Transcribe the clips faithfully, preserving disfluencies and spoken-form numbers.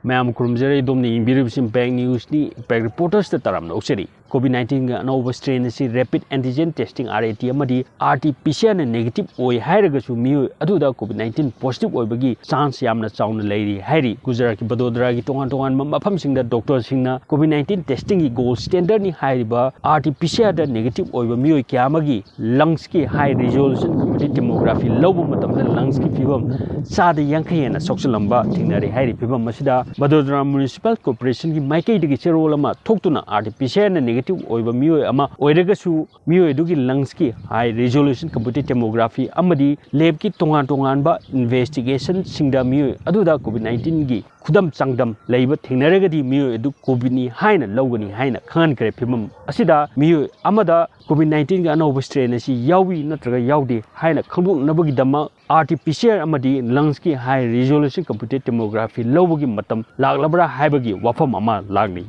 ꯃꯌꯥꯝ ꯈꯨꯔꯨꯝꯖꯔꯤ꯫ ꯑꯗꯣꯝꯅ ꯌꯦꯡꯕꯤꯔꯤꯕꯁꯤ impact ꯅ꯭ꯌꯨꯁꯅꯤ꯫ Impact ꯔꯤꯄꯣꯔꯇꯔꯁꯇ ꯇꯔꯥꯝꯅ ꯑꯣꯛꯆꯔꯤ꯫ ꯀꯣꯚꯤꯗ ꯅꯥꯏꯟꯇꯤꯟꯒꯤ ꯑꯅꯧꯕ ꯁ꯭ꯇ꯭ꯔꯦꯟ ꯑꯁꯤ ꯔꯦꯄꯤꯗ ꯑꯦꯟꯇꯤꯖꯦꯟ ꯇꯦꯁꯇꯤꯡ, ꯑꯥꯔ ꯑꯦ ꯇꯤ, ꯑꯃꯗꯤ ꯑꯥꯔ ꯇꯤ ꯄꯤ ꯁꯤ ꯑꯥꯔꯅ ꯅꯦꯒꯦꯇꯤꯚ ꯑꯣꯏ ꯍꯥꯏꯔꯒꯁꯨ ꯃꯤꯑꯣꯏ ꯑꯗꯨꯗ ꯀꯣꯚꯤꯗ ꯅꯥꯏꯟꯇꯤꯟ ꯄꯣꯖꯤꯇꯤꯚ ꯑꯣꯏꯕꯒꯤ ꯆꯥꯟꯁ ꯌꯥꯝꯅ ꯆꯥꯎꯅ ꯂꯩꯔꯤ ꯍꯥꯏꯔꯤ꯫ ꯒꯨꯖꯔꯥꯠꯀꯤ ꯕꯗꯣꯗꯔꯥꯒꯤ ꯇꯣꯉꯥꯟ ꯇꯣꯉꯥꯟꯕ ꯃꯐꯝꯁꯤꯡꯗ ꯗꯣꯛꯇꯔꯁꯤꯡꯅ ꯀꯣꯚꯤꯗ ꯅꯥꯏꯟꯇꯤꯟ ꯇꯦꯁꯇꯤꯡꯒꯤ ꯒꯣꯜꯗ ꯁ꯭ꯇꯦꯟꯗꯔꯗꯅꯤ ꯍꯥꯏꯔꯤꯕ ꯑꯥꯔ ꯇꯤ ꯄꯤ ꯁꯤ ꯑꯥꯔꯗ ꯅꯦꯒꯦꯇꯤꯚ ꯑꯣꯏꯕ ꯃꯤꯑꯣꯏ ꯀꯌꯥ ꯑꯃꯒꯤ ꯂꯪꯁꯀꯤ ꯍꯥꯏ ꯔꯤꯖꯣꯂꯨꯁꯟ ꯀꯝꯄ꯭ꯌꯨꯇꯔ ꯇꯦꯃꯣꯒ꯭ꯔꯥꯐꯤ ꯂꯧꯕ ꯃꯇꯝꯗ ꯂꯪꯁꯀꯤ ꯐꯤꯕꯝ ꯆꯥꯗ ꯌꯥꯡꯈꯩ ꯍꯦꯟꯅ ꯁꯣꯛꯆꯜꯂꯝꯕ ꯊꯦꯡꯅꯔꯦ ꯍꯥꯏꯔꯤ꯫ ꯐꯤꯕꯝ ꯑꯁꯤꯗ ꯕꯗꯣꯗꯔꯥ ꯃ꯭ꯌꯨꯅꯤꯁꯤꯄꯥꯜ ꯀꯣꯔꯄꯣꯔꯦꯁꯟꯒꯤ ꯃꯥꯏꯀꯩꯗꯒꯤ ꯆꯦꯔꯣꯜ ꯑꯃ ꯊꯣꯛꯇꯨꯅ ꯑꯥꯔ ꯇꯤ ꯄꯤ ꯁꯤ ꯑꯥꯔꯅ ꯅꯦꯒꯦꯇꯤꯚ ꯑꯣꯏꯕ ꯃꯤꯑꯣꯏ ꯑꯃ ꯑꯣꯏꯔꯒꯁꯨ ꯃꯤꯑꯣꯏ ꯑꯗꯨꯒꯤ ꯂꯪꯁꯀꯤ ꯍꯥꯏ ꯔꯤꯖꯣꯂꯨꯁꯟ ꯀꯝꯄ꯭ꯌꯨꯇꯔ ꯇꯦꯃꯣꯒ꯭ꯔꯥꯐꯤ ꯑꯃꯗꯤ ꯂꯦꯕꯀꯤ ꯇꯣꯉꯥꯟ ꯇꯣꯉꯥꯟꯕ ꯏꯟꯚꯦꯁꯇꯤꯒꯦꯁꯟꯁꯤꯡꯗ ꯃꯤꯑꯣꯏ ꯑꯗꯨꯗ ꯀꯣꯚꯤꯗ ꯅꯥꯏꯟꯇꯤꯟꯒꯤ ꯈꯨꯗꯝ ꯆꯥꯡꯗꯝ ꯂꯩꯕ ꯊꯦꯡꯅꯔꯒꯗꯤ ꯃꯤꯑꯣꯏ ꯑꯗꯨ ꯀꯣꯚꯤꯗꯅꯤ ꯍꯥꯏꯅ ꯂꯧꯒꯅꯤ ꯍꯥꯏꯅ ꯈꯪꯍꯟꯈ꯭ꯔꯦ꯫ ꯐꯤꯕꯝ ꯑꯁꯤꯗ ꯃꯤꯑꯣꯏ ꯑꯃꯗ ꯀꯣꯚꯤꯗ ꯅꯥꯏꯟꯇꯤꯟꯒꯤ ꯑꯅꯧꯕ ꯁ꯭ꯇ꯭ꯔꯦꯟ ꯑꯁꯤ ꯌꯥꯎꯏ ꯅꯠꯇ꯭ꯔꯒ ꯌꯥꯎꯗꯦ ꯍꯥꯏꯅ ꯈꯪꯗꯣꯛꯅꯕꯒꯤꯗꯃꯛ R T P C R ꯑꯃꯗꯤ ꯂꯪꯁꯀꯤ ꯍꯥꯏ ꯔꯤꯖꯣꯂꯨꯁꯟ ꯀꯝꯄ꯭ꯌꯨꯇꯔ ꯇꯦꯃꯣꯒ꯭ꯔꯥꯐꯤ ꯂꯧꯕꯒꯤ ꯃꯇꯝ ꯂꯥꯛꯂꯕ꯭ꯔꯥ ꯍꯥꯏꯕꯒꯤ ꯋꯥꯐꯝ ꯑꯃ ꯂꯥꯛꯂꯤ꯫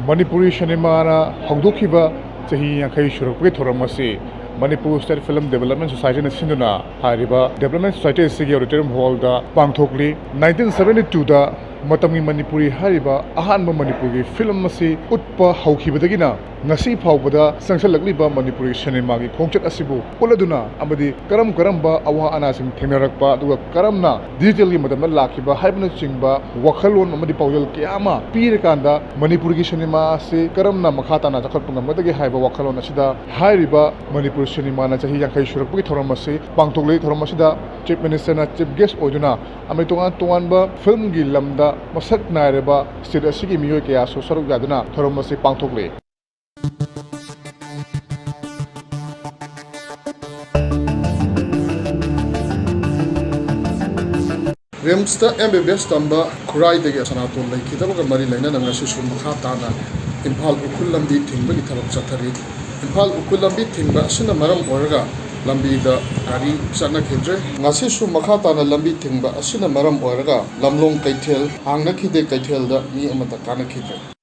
ꯃꯅꯤꯄꯨꯔꯤ ꯁꯤꯅꯦꯃꯥꯅ ꯍꯧꯗꯣꯛꯈꯤꯕ ꯆꯍꯤ ꯌꯥꯡꯈꯩ ꯁꯨꯔꯛꯄꯒꯤ ꯊꯧꯔꯝ ꯑꯁꯤ ꯃꯅꯤꯄꯨꯔ ꯁ꯭ꯇꯦꯠ ꯐꯤꯂꯝ ꯗꯤꯕꯦꯂꯞꯃꯦꯟ ꯁꯣꯁꯥꯏꯇꯤꯅ ꯁꯤꯟꯗꯨꯅ ꯍꯥꯏꯔꯤꯕ ꯗꯤꯕꯦꯂꯞꯃꯦꯟ ꯁꯣꯁꯥꯏꯇꯤ ꯑꯁꯤꯒꯤ ꯑꯣꯗꯤꯇꯣꯔꯤꯌꯝ ꯍꯣꯜꯗ ꯄꯥꯡꯊꯣꯛꯂꯤ꯫ ꯅꯥꯏꯟꯇꯤꯟ ꯁꯚꯦꯟꯇꯤ ꯇꯨꯗ ꯃꯇꯝꯒꯤ ꯃꯅꯤꯄꯨꯔꯤ ꯍꯥꯏꯔꯤꯕ ꯑꯍꯥꯟꯕ ꯃꯅꯤꯄꯨꯔꯒꯤ ꯐꯤꯂꯝ ꯑꯁꯤ ꯎꯠꯄ ꯍꯧꯈꯤꯕꯗꯒꯤꯅ ꯉꯁꯤ ꯐꯥꯎꯕꯗ ꯆꯪꯁꯤꯜꯂꯛꯂꯤꯕ ꯃꯅꯤꯄꯨꯔꯤ ꯁꯤꯅꯦꯃꯥꯒꯤ ꯈꯣꯡꯆꯠ ꯑꯁꯤꯕꯨ ꯎꯠꯂꯗꯨꯅ ꯑꯃꯗꯤ ꯀꯔꯝ ꯀꯔꯝꯕ ꯑꯋꯥ ꯑꯅꯥꯁꯤꯡ ꯊꯦꯡꯅꯔꯛꯄ, ꯑꯗꯨꯒ ꯀꯔꯝꯅ ꯗꯤꯖꯤꯇꯦꯜꯒꯤ ꯃꯇꯝꯗ ꯂꯥꯛꯈꯤꯕ ꯍꯥꯏꯕꯅꯆꯤꯡꯕ ꯋꯥꯈꯜꯂꯣꯟ ꯑꯃꯗꯤ ꯄꯥꯎꯖꯦꯜ ꯀꯌꯥ ꯑꯃ ꯄꯤꯔꯀꯥꯟꯗ ꯃꯅꯤꯄꯨꯔꯒꯤ ꯁꯤꯅꯦꯃꯥ ꯑꯁꯤ ꯀꯔꯝꯅ ꯃꯈꯥ ꯇꯥꯅ ꯆꯥꯎꯈꯠꯄ ꯉꯝꯒꯗꯒꯦ ꯍꯥꯏꯕ ꯋꯥꯈꯜꯂꯣꯟ ꯑꯁꯤꯗ ꯍꯥꯏꯔꯤꯕ ꯃꯅꯤꯄꯨꯔ ꯁꯤꯅꯦꯃꯥꯅ ꯆꯍꯤ ꯌꯥꯡꯈꯩ ꯁꯨꯔꯛꯄꯒꯤ ꯊꯧꯔꯝ ꯑꯁꯤ ꯄꯥꯡꯊꯣꯛꯂꯤ꯫ ꯊꯧꯔꯝ ꯑꯁꯤꯗ ꯆꯤꯐ ꯃꯤꯅꯤꯁꯇꯔꯅ ꯆꯤꯐ ꯒꯦꯁ ꯑꯣꯏꯗꯨꯅ ꯑꯃꯗꯤ ꯇꯣꯉꯥꯟ ꯇꯣꯉꯥꯟꯕ ꯐꯤꯂꯝꯒꯤ ꯂꯝꯗ ꯃꯁꯛ ꯅꯥꯏꯔꯕ ꯁ꯭ꯇꯦꯠ ꯑꯁꯤꯒꯤ ꯃꯤꯑꯣꯏ ꯀꯌꯥꯁꯨ ꯁꯔꯨꯛ ꯌꯥꯗꯨꯅ ꯊꯧꯔꯝ ꯑꯁꯤ ꯄꯥꯡꯊꯣꯛꯂꯤ꯫ ꯔꯤꯝꯁꯇ ꯑꯦꯝ ꯕꯤ ꯕꯤ ꯑꯦꯁ ꯇꯝꯕ ꯈꯨꯔꯥꯏꯗꯒꯤ ꯁꯅꯥꯇꯣꯟ ꯂꯩꯈꯤꯗꯕꯒ ꯃꯔꯤ ꯂꯩꯅꯅ ꯉꯁꯤꯁꯨ ꯃꯈꯥ ꯇꯥꯅ ꯏꯝꯐꯥꯜ ꯎꯈ꯭ꯔꯨꯜ ꯂꯝꯕꯤ ꯊꯤꯡꯕꯒꯤ ꯊꯕꯛ ꯆꯠꯊꯔꯤ꯫ ꯏꯝꯐꯥꯜ ꯎꯈ꯭ꯔꯨꯜ ꯂꯝꯕꯤ ꯊꯤꯡꯕ ꯑꯁꯤꯅ ꯃꯔꯝ ꯑꯣꯏꯔꯒ ꯂꯝꯕꯤꯗ ꯒꯥꯔꯤ ꯆꯠꯅꯈꯤꯗ꯭ꯔꯦ꯫ ꯉꯁꯤꯁꯨ ꯃꯈꯥ ꯇꯥꯅ ꯂꯝꯕꯤ ꯊꯤꯡꯕ ꯑꯁꯤꯅ ꯃꯔꯝ ꯑꯣꯏꯔꯒ ꯂꯝꯂꯣꯡ ꯀꯩꯊꯦꯜ ꯍꯥꯡꯅꯈꯤꯗꯦ, ꯀꯩꯊꯦꯜꯗ ꯃꯤ ꯑꯃꯠꯇ ꯀꯥꯅꯈꯤꯗ꯭ꯔꯦ꯫